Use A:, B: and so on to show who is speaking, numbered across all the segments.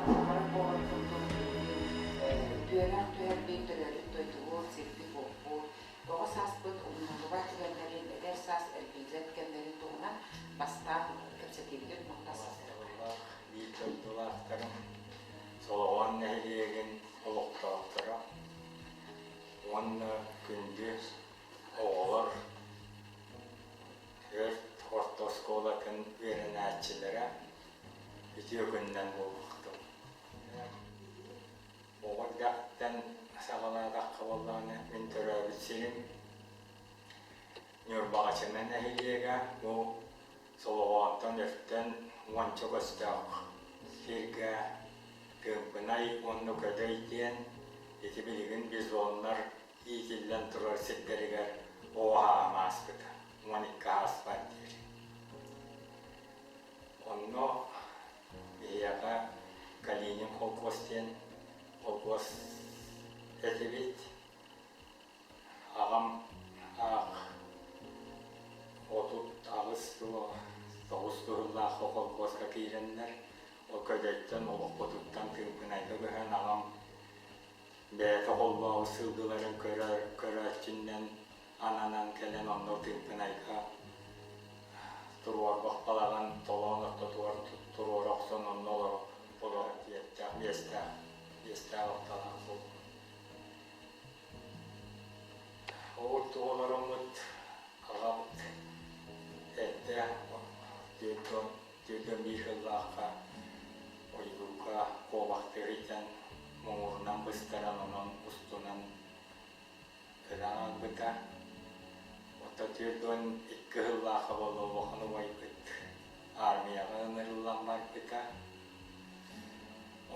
A: Олорор буолан курдук үөрэх түһэрбит, төрөөбүт дойдубут, сирбит-уоппут, оҕо сааспыт умнуллубат түгэннэрин, эдэр саас эргиллибэт кэмнэрин туһунан бастаан кэпсэтиибитин махталлаах
B: Биир дойдулаахтарым Солоҕоон нэһилиэгин олохтоохторо уонна күндү оҕолор Өрт орто оскуолатын үөрэнээччилэрэ үтүө күнүнэн буолуохтун. Оҕо эрдэхтэн саҕалаатахха буоллаҕына, мин төрөөбүт сирим Ньурбаҕачына нэһилиэгэ бу Солоҕоонтон Өртөн уонча көстөөх сиргэ Тыымпынай уонна Көдөй диэн ити билигин бизоннар иитиллэн турар сирдэригэр оҕо ааспыта 12 ааспар диэри. Онно биһиэхэ Калинин холкуос диэн холкуос этибит. Аҕам аах 38 сыл тоҕус сыллаах холкуоска киирэннэр, ол Көдөйтөн олохпутуттан Тыымпынайга көһөн аҕам Бэйэтэ холбообут сылгыларын көрөр көрөөччүннэн ананан кэлэн онно Тыымпынайга туруорбах балаҕан толоон ортотугар туруора охсон онно олоро олорор диэттээх биэстээх биэстээх алталаах буолбут. Ол туолараммыт аҕабыт эрдэ 41 сыллаахха ойуурга куобахтыы сылдьан муҥурунан быстаран онон устунан өлөн ылбыта. Оттон 42 сыллаахха буолла улахан убайбыт армияҕа ыҥырыллан барбыта.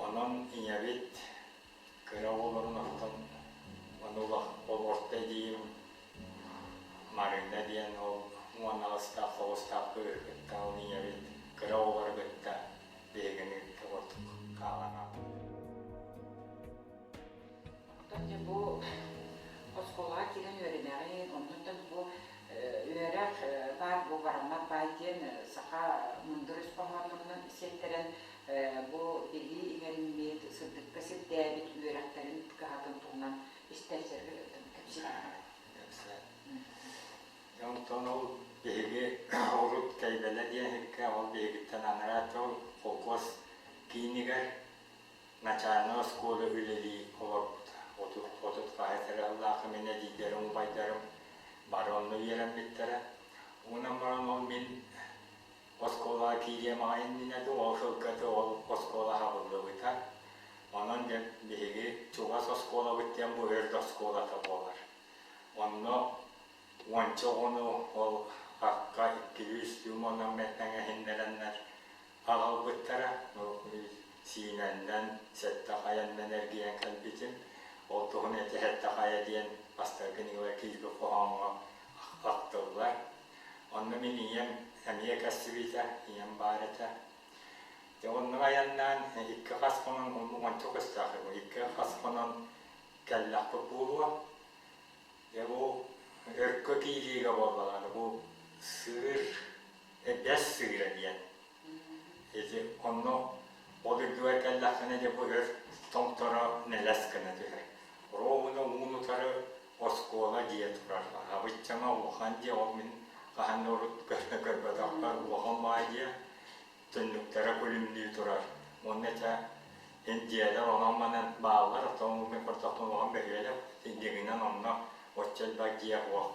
B: Онон ийэбит кыра оҕолорун оттон ону ол орто эдьиийим Марыына диэн ол 18-таах тоҕустаах кыыһы кытта ол ийэбит кыра оҕолору кытта биһигини кытта курдук хаалан
A: Оттон дьэ бу оскуолаҕа киирэн үөрэнэҕин, оннуттан бу үөрэх баар бу бараммат баай диэн саха мындыр өс хоһооннорунан сиэттэрэн бу билии иҥэриммит, сырдыкка сирдээбит үөрэхтэрин кыһатын туһунан истээччилэргэ кэпсиир.
B: Онтон ол биһиги урут Кэйбэлэ диэн иһиккэ ол биһигиттэн анараа ол холкуос киинигэр начальнай оскуола үлэлии олорбута. 30 хаһыс эрэ сыллаахха мин эдьиийдэрим, убайдарым бары онно үөрэммиттэрэ. Уонан баран ол мин оскуолаҕа киириэм аҕай иннинэ дуу, ол сылга дуу ол оскуола аһабыллыбыта. Онон дьэ биһиги чугас оскуолабыт диэн бу Өрт оскуолата буолар. Онно уонча оҕону ол акка иккилии үстүү уонан мэтэҥэһиннэрэннэр аҕалбыттара. Сиинэннэн, сэттэ хайаннан эргийэн кэлбитим. Ол туһун эти сэттэ хайа диэн бастакы кинигэлэр киирбит хоһооҥҥо ахтыллар. Онно мин ийэм эмиэ кэссибитэ, ийэм баар этэ. Дьэ оннук айаннаан икки хас хонон уонча көстөөх икки хас хонон кэллэхпит буолуо. Дьэ бу өркө киириигэ буоллаҕына бу сыыр бэс сыыра диэн. Ити онно ол үрдүгэр кэллэххинэ дьэ бу өр томторо нэлэс гына түһэр. Ровно уун утары оскуола дьиэ турар. Абыччама улахан дьиэ ол мин хаһан да урут көрбөтөхпөр улахан баай дьиэ түннүктэрэ күлүмнүү турар. Уонна чэ индиялар онон-манан бааллар, оттон мин көрдөхпүнэ улахан бөһүөлэк дьиҥинэн онно оччо элбэх дьиэ суох,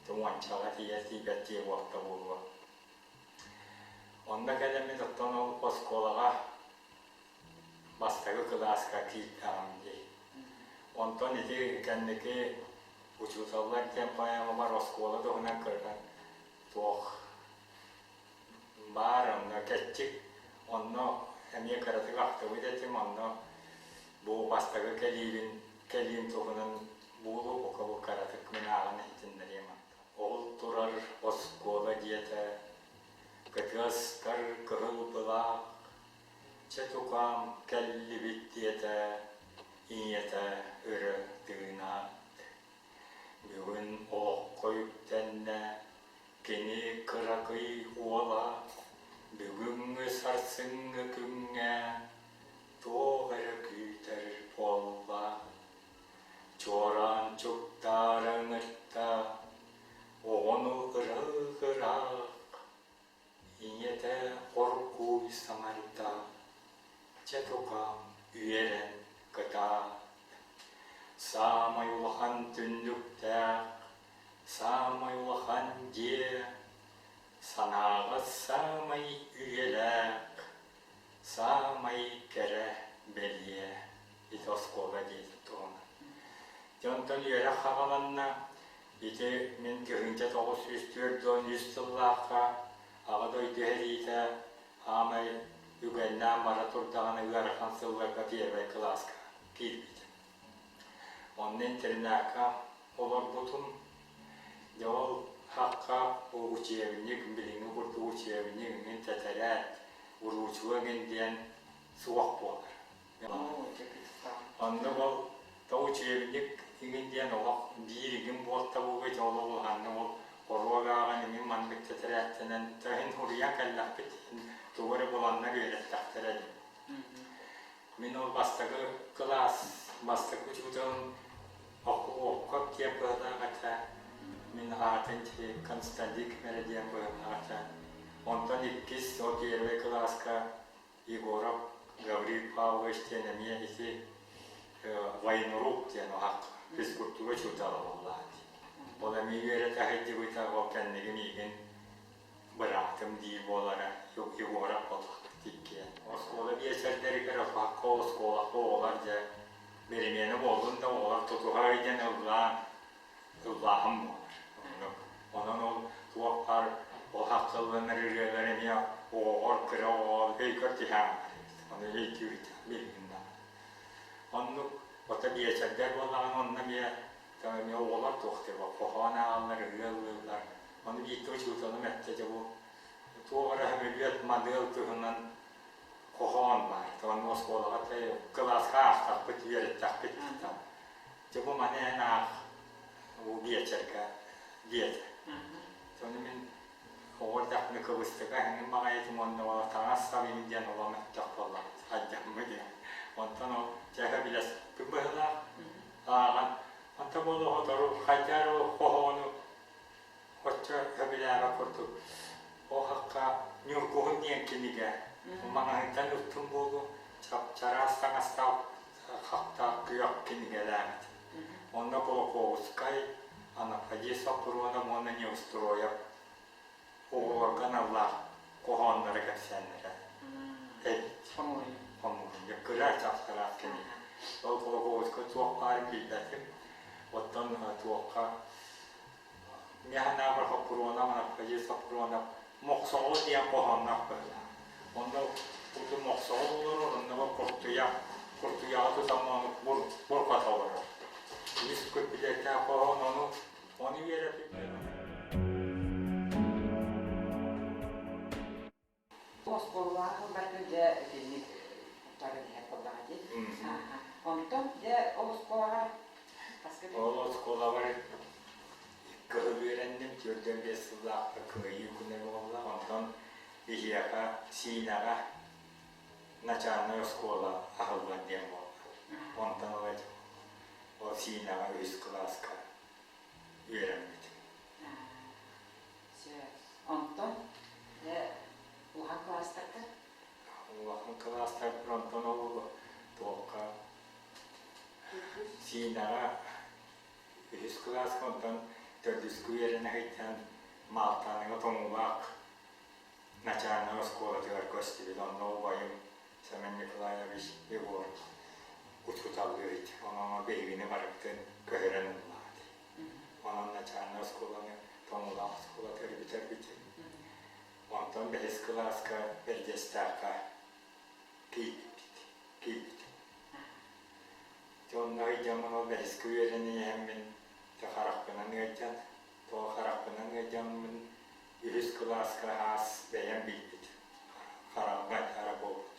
B: уончаҕа тиийэр тиийбэт дьиэ буолта буолуо. Онно кэлэммит оттон ол оскуолаҕа бастакы кылааска киирдэҕим дии. Онтон ити кэнники учууталлар диэн поэмабар оскуола туһунан көрөн туох баар онно кэрчик онно эмиэ кыратык ахтыбыт этим онно бу бастакы кэлиибин кэлиим туһунан буолуо бука бу кыратык мин ааҕан иһитиннэриэм Ол турар оскуола диэтэ кытыастар кыһыл былаах чэ тукаам кэллибит диэтэ ийэтэ өрө тыынаат Бүгүн олоххо үктэннэ кини кыракый уола бүгүҥҥү сарсыҥҥы күҥҥэ туох Чэ тукаам, үөрэн, кытаат. Саамай улахан түннүктээх, саамай улахан дьиэ, санааҕа саамай үйэлээх, саамай кэрэ бэлиэ ити оскуола диэтин туһунан. Дьэ онтон үөрэх хаҕаланна, ити мин 1943 сыллаахха Аҕа дойду сэриитэ аамай үгэннээн бара турдаҕына ыарахан сылларга первай кылааска киирбитим. Онно интернакка олорбутум. Дьэ ол хахха учебник, билиҥҥи курдук учебник эҥин тэтэрээт, уруучука эҥин диэн суох буолар. Онно ол то учебник иҥин диэн олох биир игин буолта буолуо дьэ олох улаханнык ол оруок ааҕан иҥин маннык тэтэрээттэнэн иһин уруйан кэллэхпит тугу эрэ буланнар үөрэттэхтэрэ диэн. Мин ол бастакы кылаас бастакы учууталым Окуопкап диэн быһыылаах этэ. Мин аатын Константин Кмерэ диэн быһыылаах этэ. Онтон иккис ол первый кылааска Егоров Гаврил Павлович диэн эмиэ ити военрук диэн уһах физкультура учуутала буоллаҕа дии. Ол эмиэ үөрэтэ сылдьыбыта, ол кэнники миигин быраатым диир буолара, Егоров буоллахпыт иккиэн. Оскуола биэчэрдэригэр уһахха оскуолаҕа оҕолор дьэ перемена буоллун да оҕолор тутуһа ыйдан ыллаан ыллааһын буолар. Оннук. Онон ол туох баар уһахтылланар ырыалар эмиэ оҕоҕор кыра оҕоҕо өйгөр түһээн барар эбит. Ону өйдүүр билигин даҕаны. Оннук ото биэчэрдэр буоллаҕына онно эмиэ эмиэ оҕолор туох диэбэ хоһоон ааҕаллар, ырыа ыллыыллар. Ону биирдэ учууталым эттэ дьэ бу туох эрэ сөмөлүөт мадыал туһунан хоһоон баар. Онно оскуолаҕа кылааска аахтахпыт, үөрэттэхпит. Дьэ бу маны эн аах бу биэчэргэ диэтэ. Ону мин оҕо эрдэхпинэ кыбыстыга эҥин баҕайытым уонна ол таҥас сабыйым диэн олом өттөх буоллаҕым хайдахмы диэн. Онтон ол чэһэ билэспит быһыылаах ааҕан онтон буолуо сотору хайдаар ол хоһоону оччо сөбүлээбэт курдук ол хахха Ньургуһун диэн кинигэ маҥаһыйтан ыттым буолуо чараас таҥастаах хахтаах күөх кинигэлээх этим. Онно Кулаковскай, Анатолий Сопрунов уонна Неустроев оҕолорго аналлаах хоһоонноро кэпсээннэрэ эбит. Хомуурунньук. Кыра чаптараах кинигэ. Ол Кулаковскай туох баарын билбэтим. Оттон туохха Мин санаабар Соппуруонап, Анатолий Соппуруонап Мохсоҕол диэн хоһоонноох быһыылаах. Онно курдук мохсоҕол олорор, онно куртуйах, куртуйаҕы тутан ону бурҕата олорор. Үс күппүлүөттээх хоһоон ону ону үөрэппиппэр
A: Оскуолаҕа сылларга дьэ итинник баран иһэр буоллаҕа дии. Онтон дьэ ол оскуолаҕа хаска
B: Ол оскуолабар кыһыл үөрэнним, 45 сыллаахха Кыайыы күнэ буолла. Онтон биһиэхэ Сиинэҕэ начальнай оскуола аһыллар диэн буолла. Онтон ыла ол Сиинэҕэ үһүс кылааска үөрэммитим.
A: Онтон дьэ улахан кылаастарга?
B: Улахан кылаастарбар онтон ол туохха Сиинэҕэ үһүс кылааска онтон төрдүскэ үөрэнэ сылдьан Маалтааныга Тоҥуулаах начальнай оскуолатыгар көстүбүт. Онно убайым Семен Николаевич Егоров учууталлыыр этэ. Онон биһигини барыбытын көһөрөн ыллаҕа дии. Онон начальнай оскуоланы Тоҥуулаах оскуолатыгар бүтэрбитим. Онтон бэһис кылааска Бэрдьиэстээххэ киирбиппит. Киирбитим. Дьэ онно ыйдьаммын ол бэһискэ үөрэнэн иһэммин дьэ харахпынан ыалдьан, тоҕо харахпынан ыалдьаммын үһүс кылааска аас бэйэм билбитим. Хараҕым хара буолбут.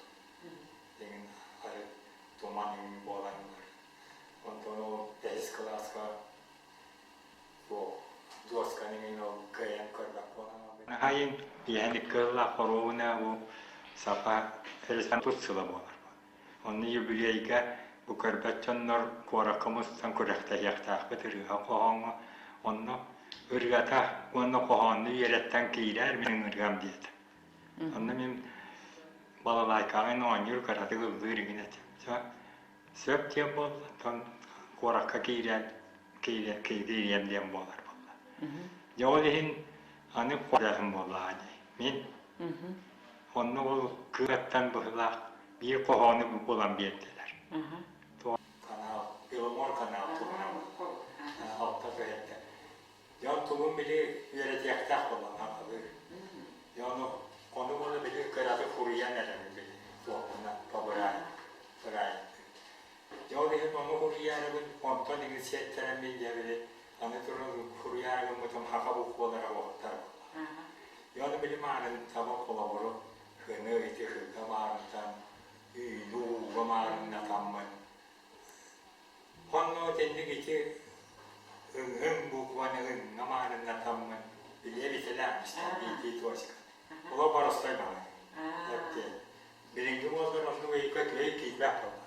B: Дьиҥин арыт туман иҥин буолан ылар. Онтон ол бэһис кылааска дуосканы иҥин ол кыайан көрбөт буолан Хайын иһэн икки ыаллаах хоруобуна бу саха тут сыла буолар. Онно юбилейга бу көрбөт дьоннор куоракка мустан күрэхтэһиэхтээхпит ырыа хоһооҥҥо. Онно ырыата уонна хоһоонну үөрэттэн киирээр мин ыҥырыам диэтэ. Онно мин Балалайкаҕын оонньуур кыратык ыллыыр игин этим. Сөп диэн буолла, оттон куоракка киирэн киириэм диэн буолар буолла. Дьэ ол иһин аны куоратын буоллаҕа дии. Мин онно ол кыаттан быһылаах биир хоһоону булан биэрдилэр. Канал, Беломор канал туһунан алта көһөттө. Дьон тугун били үөрэтиэхтээх буолан хахалыыр. Дьэ ону ону буола били кыратык хуруйан эрэбин били туохпунан побыраан быраайын. Дьэ ол иһин ону хуруйаарыбын онтон иҥин сиэттэрэммин дьэ били аны туран хуруйаары гыммытым хаха буквалара уохтар буолла. Дьэ ону били маарын таба холобуру хыны ити хыга маарынтан үүнү ууга маарыннатаммын Онно итинник ити ыҥһыҥ букваны ыҥҥа маарыннатаммын билиэ битэлээх биирдии точка. Олох боростой баҕайы. Диэн. Билиҥҥи буоллар оннук ыйыкка үчүгэй киирбэт буолла.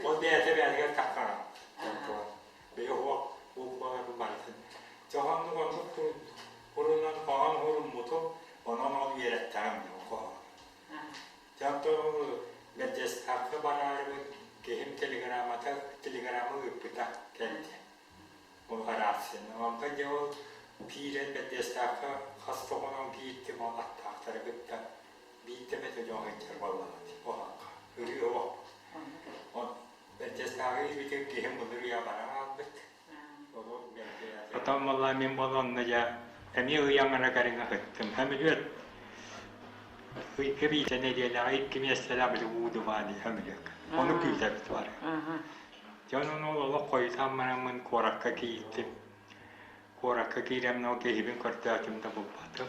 B: Ол бэйэтэ бэйэтигэр таххара. Бэйэ уох буквалары барытын. Дьэ оннук оннук урунан хоһоон уруммутум, онон ол үөрэттэҕим дии хоһоон. Дьэ оттон Бэрдьиэстээххэ бараарыбыт киһим телеграммата телеграмма ыыппыта кэллэ. Ол рацияны. Онтон дьэ ол киирэн Бэрдьиэстээххэ хас да хонон киирдим ол аттаахтары кытта биирдэ эмэтэ дьон сылдьар буоллаҕа дии уһахха. Ырыы оһох. Он Бэрдьиэстээҕи киирбитим киһим былыр үйэ баран хаалбыт. Потом буолла мин буолла онно дьэ эмиэ ый аҥара кэриҥэ сыттым. Сөмөлүөт ыйга биирдэ нэдиэлэҕэ икки миэстэлээх били уу дыбаа дии сөмөлүөккэ. Ону күүтэбит бары. Дьэ онон ол олох хойутаан бараммын куоракка киирдим. Куоракка киирэммин ол киһибин көрдөөтүм да булбатым.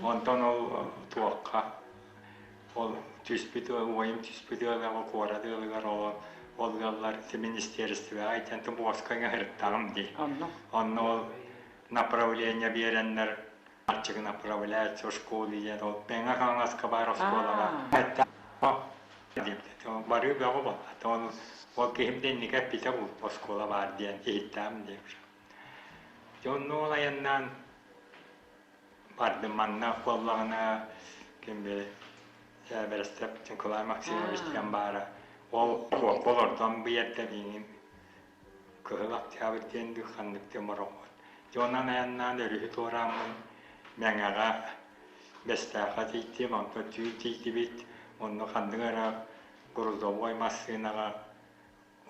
B: Онтон ол туохха Ол түспүт убайым түспүт ыалыгар куорат ыалыгар ол ол ыаллар министиэристибэҕэ итиэн буоска ыҥырыттаҕым дии. Онно ол направление биэрэннэр мальчик направляется в школу диэн ол Мэҥэ Хаҥаласка баар оскуолаҕа барыы бөҕө буолла. Ол ол киһим да инники эппитэ бу оскуола баар диэн иһиттэҕим диэбит. Дьэ онно ол айаннаан Бардым манна буоллаҕына ким били бэрэстэп Николай Максимович диэн баара. Ол олордон биэрдэ миигин Кыһыл Октябрь диэн дуу ханнык диэн мороҕуот. Дьэ онон айаннаан өрүһү туорааммын Мэҥэҕэ Бэстээххэ тиийдим, онтон түүн тиийдибит. Онно ханнык эрэ грузовой массыынаҕа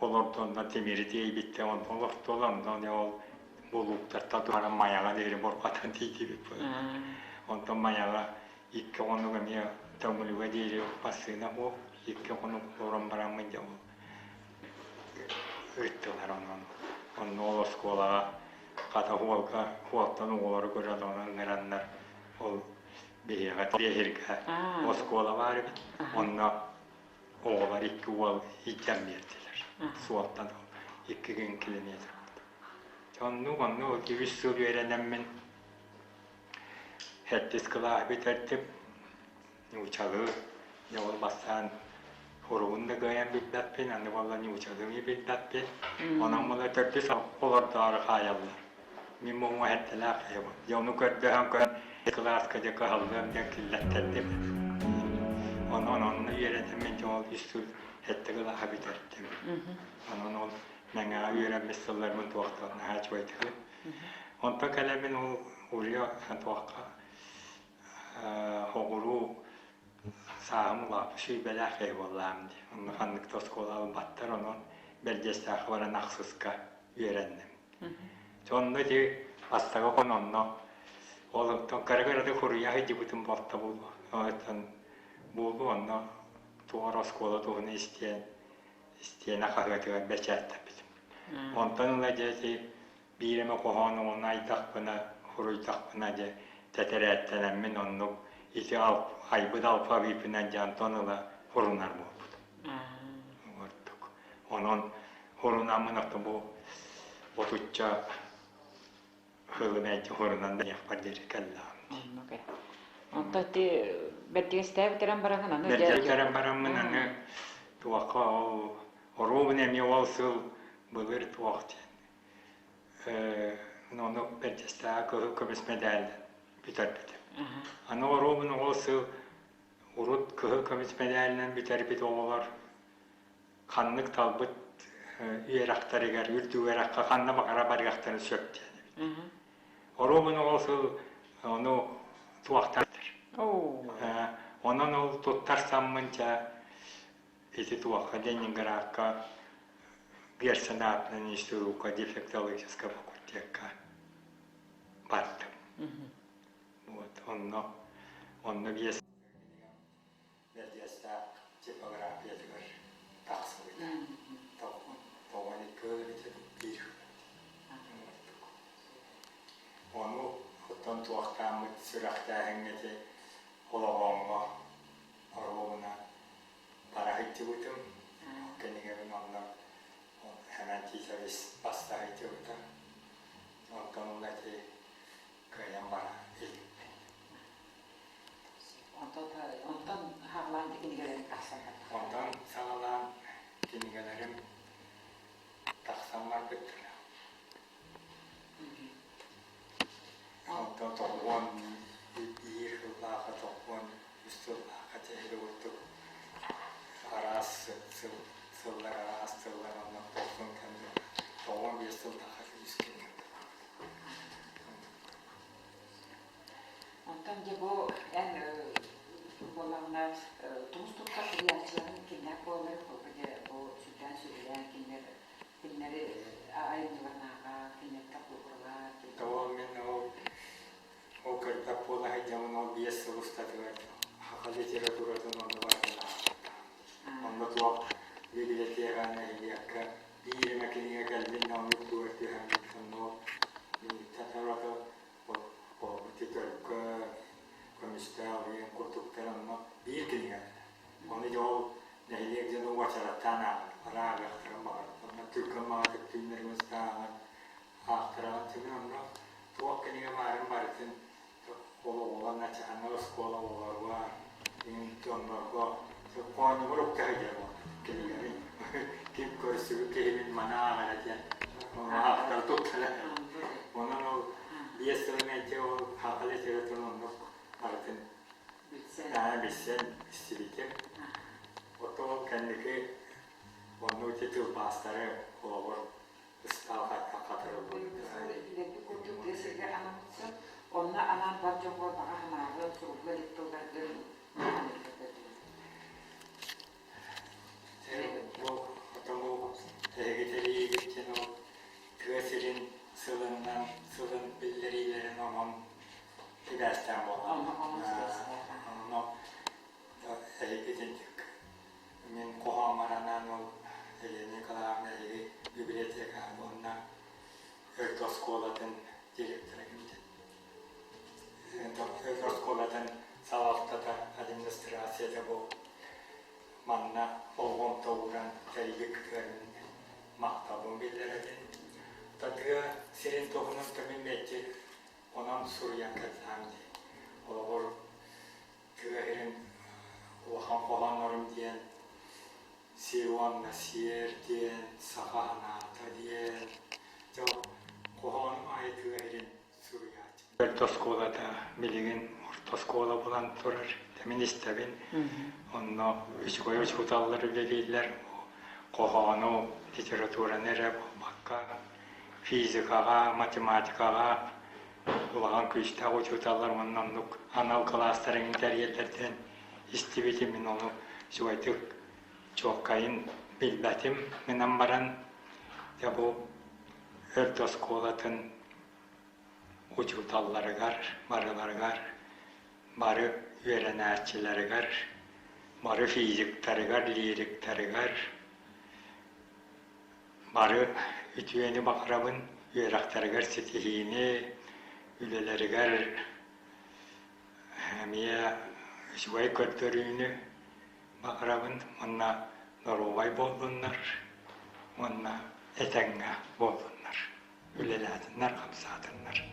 B: олордонно тимири тиэйбиттэр, онтон олохтуолар, онтон ол булууктартан туһанан Майаҕа диэри бурҕатан тиийдибит. Онтон Майаҕа икки хонук эмиэ Төҥүлүгэ диэри массыына суох, икки хонук олорон бараммын дьэ ол ыыттылар онон. Онно ол оскуолаҕа хата уолга уолтан оҕолору көрөн онон ыҥыраннар ол биһиэхэ Тиэһиргэ оскуола баар эбит. Онно Оҕолор икки уол илдьэн биэрдилэр. Суолтан икки күн километр. Оннук оннук үс сыл үөрэнэммин сэттис кылааһы бүтэрдим. Нуучалыы дьэ ол бастаан уругун да кыайан билбэппин, аны буолла нуучалыы билбэппин. Онон буолла төрдүс олордоору хаайаллар. Мин муҥҥа сэттэлээх киһибин. Дьэ ону көрдөһөн көрөн кылааска дьэ кыһаллыам диэн киллэртэрдим. Онон онно үөрэтэммин дьэ ол үс сыл сэттэ кылааһы бүтэрдим. Онон ол Мэҥэҕэ үөрэммит сылларбын туохтан наһаа үчүгэйдик. Онтон кэлэммин ол уруйа туохха оҕуруу сааһым улааппыт сүүрбэлээх киһи буоллаҕым дии. Онно ханнык да оскуола ылбаттар, онон Бэрдьиэстээххэ баран ахсыска үөрэнним. Дьэ онно ити бастакы хон онно ол оттон кыра-кыратык хуруйа сылдьыбытым буолта буолуо. Оттон буолуо онно туох эрэ оскуола туһунан истиэн истиэнэ хаһыатыгар бэчээттэппитим. Онтон ыла дьэ ити биир эмэ хоһоон оҥоно айдахпына, суруйдахпына дьэ тэтэрээттэнэммин оннук ити айбыт алфавиппынан дьэ онтон ыла сурунар буолбутум. Ордук. Онон хорунаммын ото бу отучча сылы мэлдьи хорунан диэхпэр диэри кэллэҕим.
A: Оннук ээ. Онто ити бэрдигэстээх бүтэрэн бараҥын аны
B: Бэрдигэс бүтэрэн бараммын аны туохха ол оруобуна эмиэ ол сыл былыр туох диэн ону бэрдигэстээх кыһыл көмүс мэдээлин бүтэрбитим. Аны оруобуна ол сыл. Урут кыһыл көмүс мэдээлинэн бүтэрбит оҕолор ханнык талбыт үөрэхтэригэр, үрдүк үөрэххэ ханна баҕара барыахтарын сөп диэн эбит. Оруобун ол сыл ону туохтар. Онон ол туттарсаммын чэ ити туохха Ленинградка Герцен аатынан институкка дефектологическай факультекка бардым. Вот онно онно биэс Бэрдиэстээх типографиятыгар тахсыбыта. Тоҕон икки эбитэ биир Ону оттон туохтааммыт сүрэхтээһиҥҥэ ити олоҕоҥҥо оруобуна бара сылдьыбытым. Кинигэбин онно Хэмэн Титович баста сылдьыбыта. Онтон ыла ити кыайан бара иликпин.
A: Онтон саҕалаан кинигэлэрим тахсан барбыттар.
B: Онтон саҕалаан кинигэлэрим тахсан барбыттара. Онтон 91 сыллаахха, 93 сыллаахха чэһири курдук араас сыл, сыллар араас сыллар онно тохсун кэмҥэ 95 сыллаахха үс кинигэ
A: Онтон дьэ бу эн буоллаҕына тумус туттар суруйааччыларын кимнээх буолаллар дьэ бу сүрдээн сөбүлээн кинилэр кинилэри айымньыларын ааҕа кинилэртэн холобуралаан
B: Тоҕо мин ол ол көрбөт буола сылдьаммын ол 5 сыл устатыгар саха литературатын онно барытын аахпыттаах. Онно туох библиотека нэһилиэккэ биир эмэ кинигэ кэллин да оннук тугар түһэммит онно миниттэн сорото Ити Төлкө, Көмүстээх диэн курдуктар онно биир кинигэ. Ону дьэ ол нэһилиэк дьоно уочараттаан ааҕар, ааҕыахтарын баҕарар. Онно түргэн баҕатык түүннэри ыстааҕар аахтараҕын сэмин онно туох кинигэ баарын барытын ол оҕолор начальнай оскуола оҕолоругар, дьоннорго хоонньугар укта сылдьар кинигэбин ким көрсүбүт киһибин маны ааҕара диэн аахтара туттара. Онон ол 5 сыл мэлдьи ол саха литературатын оннук барытын билсэн истибитим. Оттон ол кэнники оннук ити тылбаастары холобур ыстаал хатырыллыбыт.
A: Билэрбит курдук тыа сиригэр анаммытсыт, онно анаан бар дьоҥҥо баҕа санааҕын, сурулла илик тылларгын
B: Бу хотоҥу эһиги тэрийиигит диэн ол тыа сирин сылынан сылын биллэриилэрин онон сибээстээх буолла. Онно эһиги итинник мин хоһооммор анаан ол Елена Николаевна эһиги библиотека уонна Өрт оскуолатын директора кимдин Өрт оскуолатын салалтата администрацията бу манна болҕомто ууран тэрийбиккитигэр махталбын биллэрэбин. Тыа сирин туһунан көмүн мэлдьи онон суруйан кэллэҕим дии. Холобур, тыа сирин улахан хоһооннорум диэн сир уонна сиэр диэн, саха санаата диэн, дьэ хоһоонум аайы тыа сирин суруйааччы. Өрт оскуолата билигин орто оскуола буолан турар. Мин истэбин. Онно үчүгэй учууталлар үлэлииллэр. Хоһоону, литератураны эрэ буолбакка, физикаҕа, математикаҕа улахан күүстээх учууталлар уонна оннук анал кылаастарын тэрийэллэртэн истибитим. Мин ону үчүгэйдик чуолкайын билбэтим гынан баран, дьэ бу өрт оскуолатын учууталларыгар барыларыгар, бары үөрэнээччилэригэр, бары физиктарыгар, лириктарыгар бары үтүөнү баҕарабын, үөрэхтэригэр ситиһиини, үлэлэригэр эмиэ үчүгэй көрдөрүүнү баҕарабын уонна доруобай буоллуннар уонна этэҥҥэ буоллуннар. Үлэлээтиннэр-хамсаатыннар.